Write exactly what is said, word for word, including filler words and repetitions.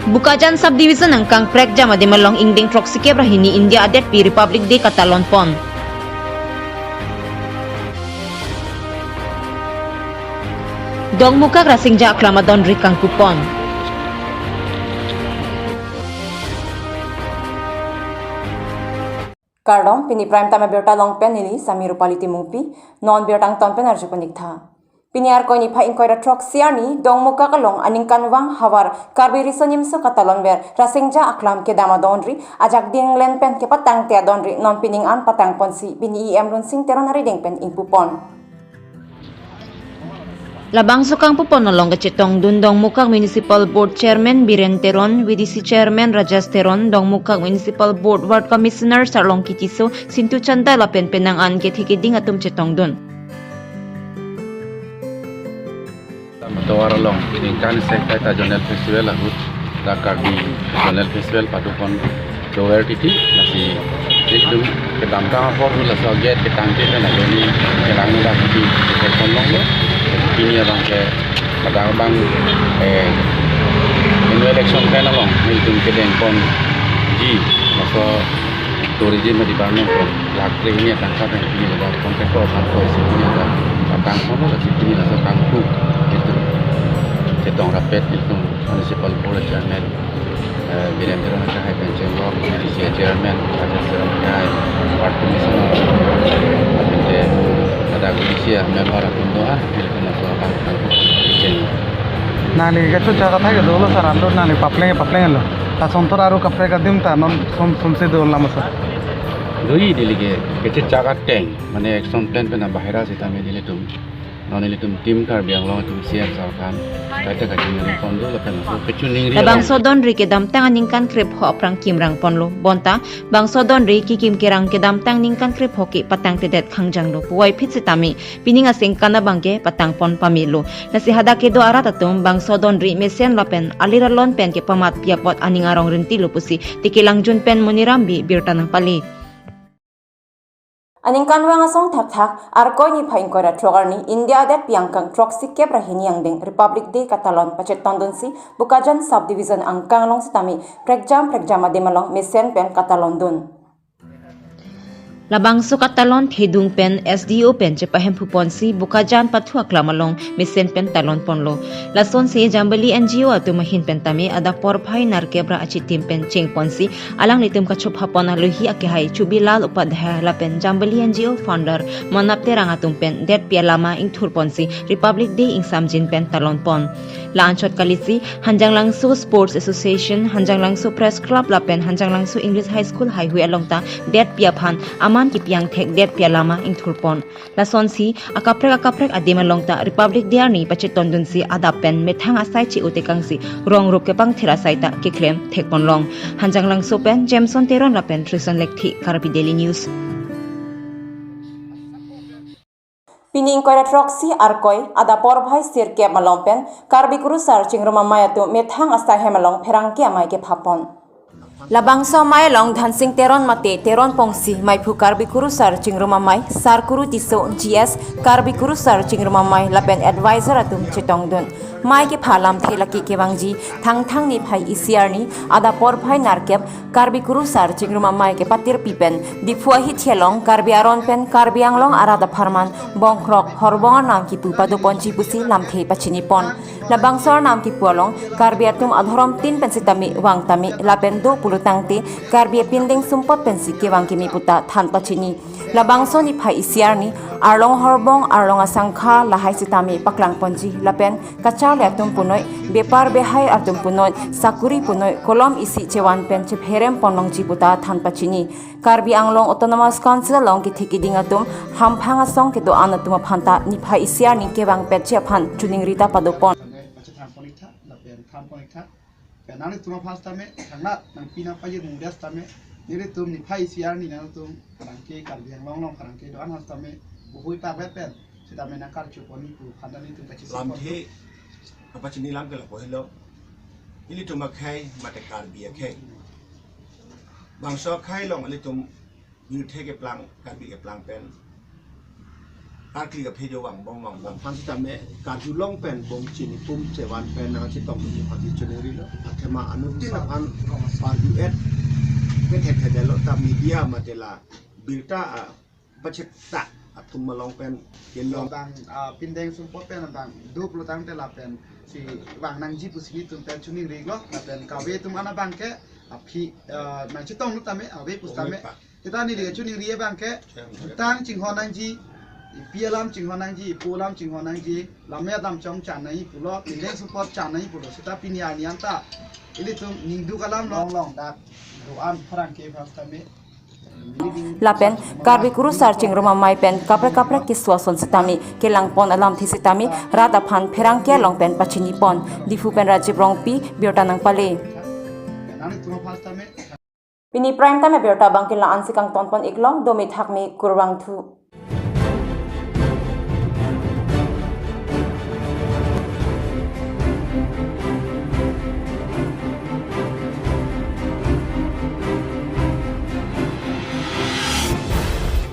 Bokajan Subdivision angkang prekjam adim along ingdeng throksi kep ra hini India adetpi Republic Day katalon pon. Dongmukak Rasingja Aklam adonri kangpu pon. Kardom, pini Prime Time abirta along pen neli Sami Rupali Timungpi, non birta angton pen arju pon ik tha. Pini Arkoi niphai ingkoi ra throksi arni, Dongmukak along aningkanvang havar Karbi Riso Nimso Katalonver Rasingja Aklam kedam adonri, ajak dinglen pen kepatangte adonri non pining an patang ponsi pini E M Lunsing Teron arideng pen ingpu pon. Labangso kangpu pon along kachetongdun Dongmukak Municipal Board Chairman Biren Teron, V D C Chairman Rajesh Teron, Dongmukak Municipal Board Ward Commissioner Sarlongki Tisso, Sintu Chanda lapen penang an kethe keding atum chetongdun. Tovar along ningkan isi kaita Zonal Festival ahut dak Karbi Zonal Festival pado pon dover titi, lasi itum kedamtang apor hu laso gate ketangte pen aloni kelang dak titi ketek pon longlo. Pini abang ke kadang abang, eh, annual election pen along itum kedeng ponji laso Tourism Department pen lakh kre hini atangka pen pini ladak contractor aphan ko isi pini ladak patang pon, lasi pini laso kangpu itum chetong rapet itum Municipal Board Chairman, eh, Biren Teron akehai pen chenglok, V D C Chairman Rajesh Teron akehai, Ward Commissioner, lapen te ladak V D C member atum do-an, itum laso kang kangpu cheng. Nangli kachechak athak dolo sir, ando nangli papleng papleng lo. Lason thor aru kaprek adim ta non som somsi dolo ma sir. Doi dili ke kachechak ateng, mane action plan pen bahira sitame nelitum, non nelitum Team Karbi Anglong atum C M sir aphan kaita kachiningri pon do lapen laso kachiningri Labangso adonri kedamtang aningkan krepho aphrang kimrang ponlo. Bonta bangso adonri kekim kerang kedamtang ningkan krepho ke patangtedet khangjang lo, puvoiphit sitame pining aningkan abang ke patang pon pame lo. Lasi hadak kedo arat atum bangso adonri mesen lapen alir alon pen kepamatpi apot aning arong rinti lo pusi Tekelangjun pen Moniram Bey birta nangpali. Aningkanvang asong thakthak Arkoi niphai ingkoi ra throk arni India adetpi angkang throksi kep ra hini angdeng Republic Day katalon pachetongdunsi Bokajan Subdivision angkang along sitame prekjam prekjam adim along mesen pen katalondun. Labangso katalon thedung pen S D O pen chepahemphu ponsi Bokajan Pathu Aklam along mesen pen talon ponlo. Lasonsi Jambili N G O atum ahin pen tame adap porphai nerkep ra achitim pen cheng ponsi alanglitum kachopha pon alohi akehai Chubilal Upadhyay lapen Jambili N G O founder Manap Terang atum pen detpi alama ingthur ponsi Republic Day ingsamjin pen talon pon. La anchot kalisi Hanjanglangso Sports Association, Hanjanglangso Press Club lapen Hanjanglangso English High School haihui along ta detpi aphan aman kepi angthek detpi alama ingthur pon. Lasonsi akaprek akaprek adim along ta Republic Day arni pachetongdunsi adap pen methang asai che-o tekangsi rong rup kepangthir asai ta keklem thek pon long. Hanjanglangso pen Jameson Teron lapen Trison Lekthe, Karbi Daily News. Pini ingkoi ra throksi Arkoi adap porphai sirkep malom pen Karbi Kurusar Chingrum Amei atum methang asai hem along pherangke amei kepha pon. Labangso amei along Dhansing Teron mate Teron Pongsi, meiphu Karbi Kurusar Chingrum Amei, Sar Kuru Tisso G S, Karbi Kurusar Chingrum Amei lapen advisor atum chetongdun. Mei kepha lamthe lake kevangji Thangthang niphai isi arni adap porphai nerkep Karbi Kurusar Chingrum Amei kepatirpi pen Diphu ahithi along Karbi aron pen Karbi Anglong arat apharman bongkrok horbong arnam kipu pado ponji pusi lamthe pachini pon. Labangso arnam kipu along Karbi atum adhorom tin pen sitame vang tame lapen do pulo tangte Karbi apindeng sumpot pensi kevang keme puta than pachini. Labangso niphai isi arni arlong horbong, arlong asangkha lahai sitame paklang ponji lapen kacharli atum punoi, bepar behai atum punoi, sakuri punoi, kolom isi chevan pen chepherem pon longji puta than pachini. Karbi Anglong Autonomous Council along kethe keding atum, hamphang asong kedo-an atum aphan ta niphai isi arni kevang petji aphan chiningri ta pado pon. Tame pachethan pon ik tha, lapen than pon ik tha. Pen nanglitum aphan sitame, thangnat nangpi nangpajir mungdes tame, nelitum niphai isi arni nangtum pherangke Karbi Anglong along pherangke do-an aphan sitame, buhui pavek pen sitame nangkarju pon ik pu aphan ta nelitum kachisi pon. Lamthe kapachini alam ke lapu helo. Ilitum akhei mate Karbi akhei. Bangso akhei along ilitum birthe keplang, Karbi keplang pen Akli aphi jo vangbom vangbom aphan sitame karjulong pen bong chini pum chevan pen nangchetong aphan si choningri lo. Athema anuttin aphan parju et kethek thedelo ta media mate la birta, ah, pachethak atum along pen kelong. Bang, ah, pindeng sumpot pen bang duplo tangte lapen si vang nangji pusi nelitum pen choningri lo lapen kave atum an abang ke aphi, ah, nangchetong lo tame ave pusitame. Ome pa. Seta neli kachoningri abang ke, jutang chinghon nangji, ipi alam chinghon nangji, ipo alam chinghon nangji, lammet alam chongchan nangji pulo, pindeng sumpot chan nangji pulo, seta pini arni anta ilitum ningduk alam longlong dak do-an pherangke aphan sitame. Lapen Karbi Kurusar Chingrum Amei pen kaprek kaprek keso ason sitame kelangpon alamthe sitame rat aphan pherangke along pen pachinipon. Diphu pen Rajiv Rongpi, birta nangpale. Nangtum aphan sitame. Pini Prime Time abirta abang ke la-an si kangtonpon iklo, dome thakme, kurvangthu.